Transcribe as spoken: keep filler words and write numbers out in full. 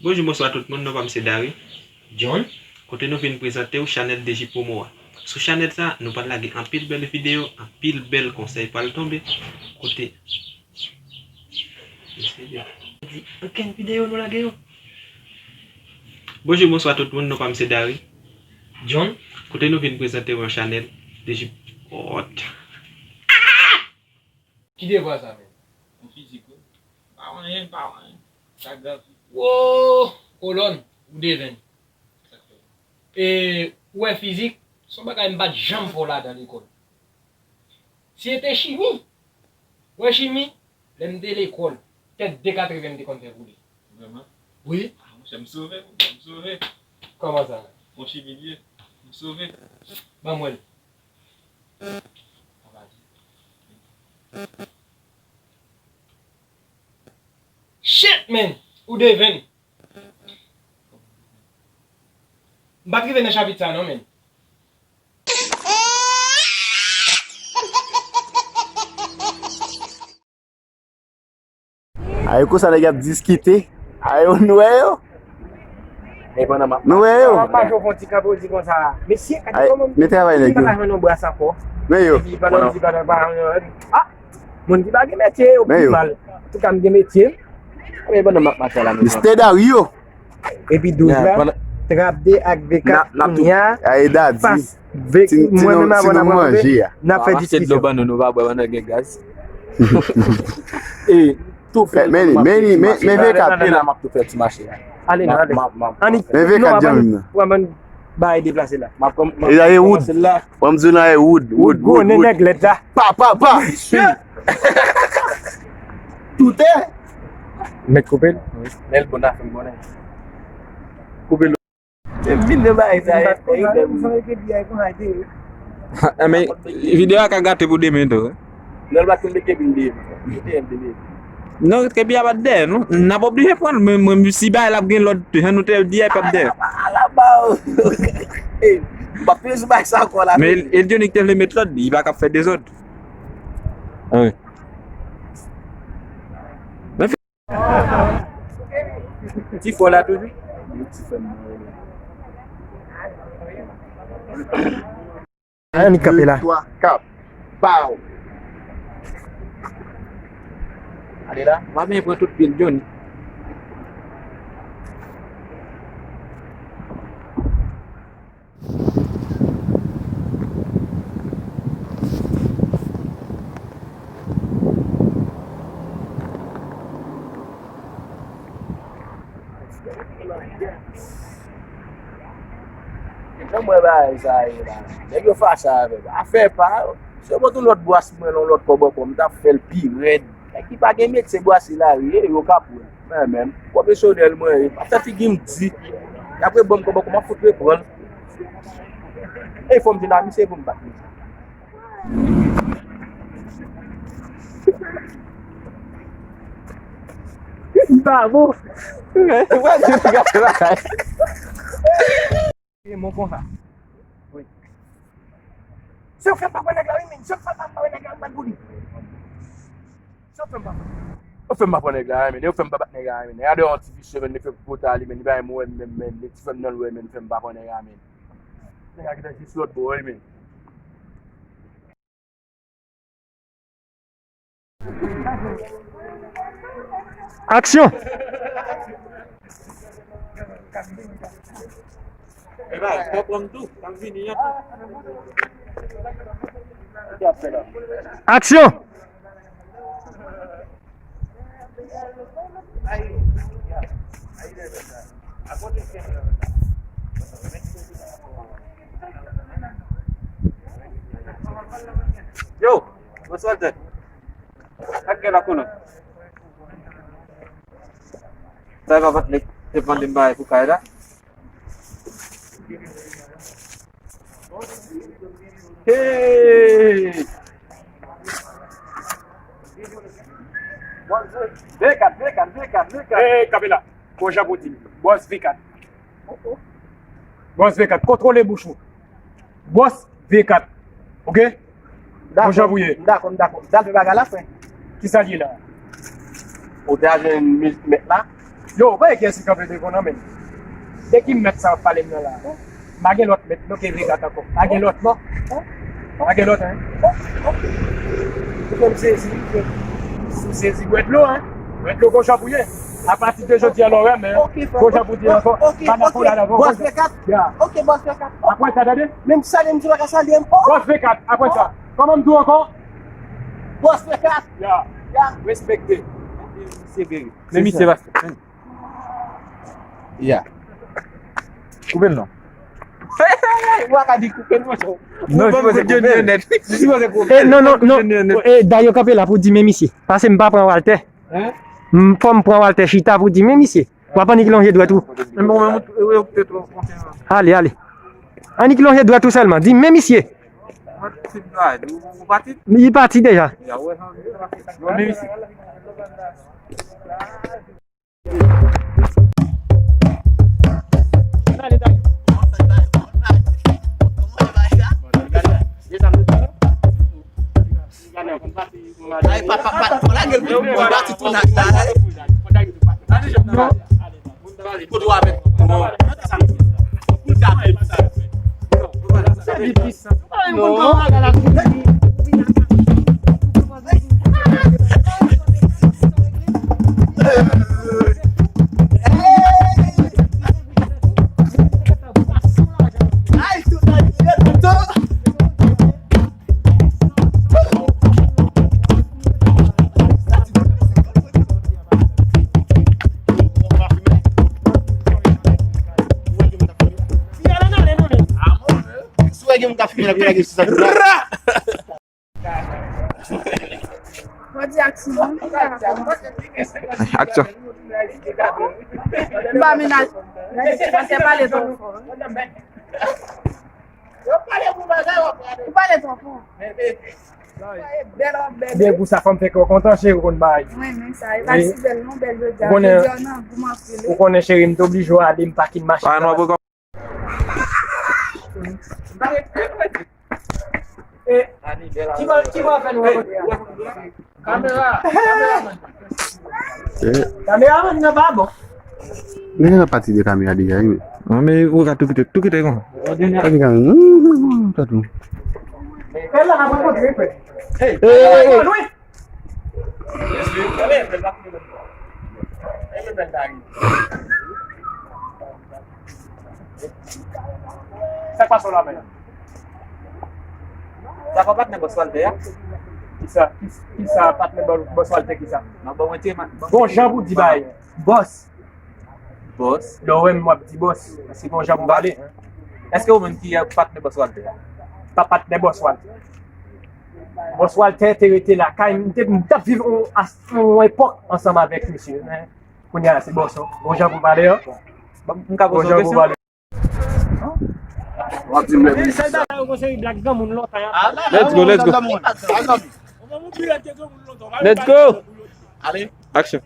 Bonjou, bonswa tout moun, non pa m se Dari. John. Kote nou vin prezante w chanèl D J Promo a. Sou chanèl sa, nou pral lage anpil bèl videyo, anpil bèl konsèy pral tonbe. Kote. Mesye, di ankenn videyo nou lage yo. Bonjou, bonswa tout moun, non pa m se Dari. John. Kote nou vin prezante w yon chanèl D J Hot. Ki devwa sa, men? Yon fizik, wi. Pa anyen, pa anyen. Sa grav. Wo! Kolòn, ou devenn. E, ou wè fizik, se yon bagay m pa t janm fè w ladan lekòl. Si se te chimi, ou wè chimi, lè m te lekòl, tèt de katreven m te konn fè boule. Vrèman? Wi. Ah, monchè, m sove, monchè, m sove. Kòman sa? Yon chimi li ye. M sove. Ban m wè l. Shit, man! Ou devenn. M pa t rive nan chapit sa non, man. Ay, konsa nèg ap diskite. Ay, nou wè yo? Nou wè yo? Mwen pa jwe fon ti kanpe, ou di konsa. Mesye, gade kòman m pa ka jwenn yon bras ankò. Men yo. Epi pandan m di pandan pa, ah! Moun ki pa gen metye, yo pi mal. Antouka, m gen metye. Men pandan m ap mache la, men Mister Dario. Epi douz la, trap de ak V kat kounye a, fas V, mwen menm avè w n ap rankontre, n ap fè diskisyon. Ban nou, nou pa bwè pandan gen gaz. E, tou fè men, men, men, men V kat. Ale non, ale. Annik, men V kat, non, pa ban nou, pa ban nou bagay deplase la. E la, e wood. Ban m di w la, e wood, wood, wood, wood. Pa, pa, pa. Toutè. Mèt koupe l. Lè l bon, n a fè m konnen. Koupe l. Se vin de bagay sa, e, e, e. Men, videyo a ka gate pou demen tou, wi. Lè l pa konn de kepi l deye. Mete l deye. Non, kepi a pa t dèyè, non. N ap oblije pran l, men, men si bagay la ap gen lòd, jan nou te di a, p ap dèyè. Ala ba, ala ba. Ey, m p ap peye sou bagay sa ankò la. Men, e Johnny ki te vle met lòd, li pa ka fè dezòd. Wi. Ti fò la toujou. Annik kanpe la. De, twa, kap. Pow! Ale la. W ap byen pran tout pye l, Johnny. Jan m wè bagay sa ye la, nèg yo fache avè m. Afè pa yo. Si yo pote yon lòt bwa sou mwen, yon lòt kòbòkò, m t ap fè l pi rèd. Nèg ki pa gen metye bwase lari, e yo k ap wè. Mwen menm, pwofesyonèl mwen ye. Pa fè figi m di. Y ap rebanm kòbòkò, m ap fout reprann. E fò m vin a misye pou m bat misye. M pa bon. E mon konsa. Wi. Se ou fè m pa pran nèg la, wi, men. Se ou fè m pa pran nèg la, m bat pou li. Se ou fè m pa pran. Ou fè m pa pran nèg la, men. Ou fè m pa bat nèg la, men. Gade yon ti visye, men. Li fè gwo tali, men. Li bay mwen, men, men. Li ti fè m nan lwen, men. Li fè m pa pran nèg la, men. Nèg la gentan jis lòt bò, wi, men. Aksyon! Aksyon! Yo, bonswa tèt. Ak gè la konnen. Sa va bat nèg te pande m bagay pou kay la. Hey! V kat, V kat, V kat, V kat. Hey, Kabela, bon jan pou di. Bòs V kat. Bòs V kat, kontwole bouch ou. Bòs V kat. Oke? Bon jan pou ye. M dakò, m dakò. M dakò. M dakò. M dakò. Kisa l ye la? Ou te al jwenn mèt la? Yo, pa gen ki kanpe devan nan men. De ki mèt sa w ap pale m nan la? M pa gen lòt mèt, non, ke V kat ankò. Pa gen lòt, non. Pa gen lòt, hein. Ou fè m sezi, wi, frè. Ou sezi, bwè dlo, hein. Bwè dlo, gon jan pou ye. Apati de jodi a, lò, wè, men. Ok, frè. Gon jan pou di ankò. Ok, pa dakò la, non. Bòs V kat. Ya. Ok, bòs V kat. Apre sa, tande? Menm salye m, di pa ka salye m. Oh! Bòs V kat, apre sa. Kòman m di w ankò? Bòs V kat. Ya. Ya. Respekte. Se vre. Men misye, pastè. Ya. Koupe l non. Ou pa ka di koupe l non. Non, ou ban m kout djonyè nèt. Ou sipoze koupe l. Eh, non, non, non. Eh, dayè kanpe la pou di men misye. Pase m pa pran Walter. Hein? M, fò m pran Walter chita pou di men misye. W ap annik lonje dwèt ou. Bon, men ou te twò kontan. Ale, ale. Annik lonje dwèt ou sèlman. Di men misye. Li pati deja. Ay, pa, pa, pa, pa lage l pou, pou bati tou nan, nan, nan. Kote w avèk? Si w wè gen moun k ap fimen l ap lage sou sa tou la. Jodi aksyon. Aksyon. M pa menaj. Pastè pale twò fò. Ou pale twò fò. Byen pou sa, fanm fè kè w kontan, cheri, ou konn bay. Mwen menm sa, e pa ti bèl non, bèl jodi a. Jodi a nan gou m anpil, wi. Ou konnen, cheri, m te oblije ale, m pa kin mache. Eh, ki va, ki va fè nou rankontre a? Kamera, kameraman. Eh. Kameraman nan pa bon. Men gen pati de kamera deja, wi, men. Non, men ou ka tou kite, tou kite kon. Pati kamera, non, non, non, non, tatou. Fè la, n ap rankontre, frè. Hey, hey, hey, hey. Sa k pase w la menm? Sa pa patnè bòs Walter a? Kisa? Kisa patnè bò-, bòs Walter kisa? Bon, jan pou di bay. Bòs. Bòs? Lè w wè m w ap di bòs. Se bon jan pou pale. Èske ou menm ki patnè bòs Walter? Pa patnè bòs Walter. Bòs Walter te rete lakay, m te, m t ap viv yon, yon epòk ansanm avèk misye. Men kounye a se bòs ou. Bon jan pou pale an. Bon jan pou pale. W ap di m lè pou di sa. Let's go, let's go. Let's go. Aksyon.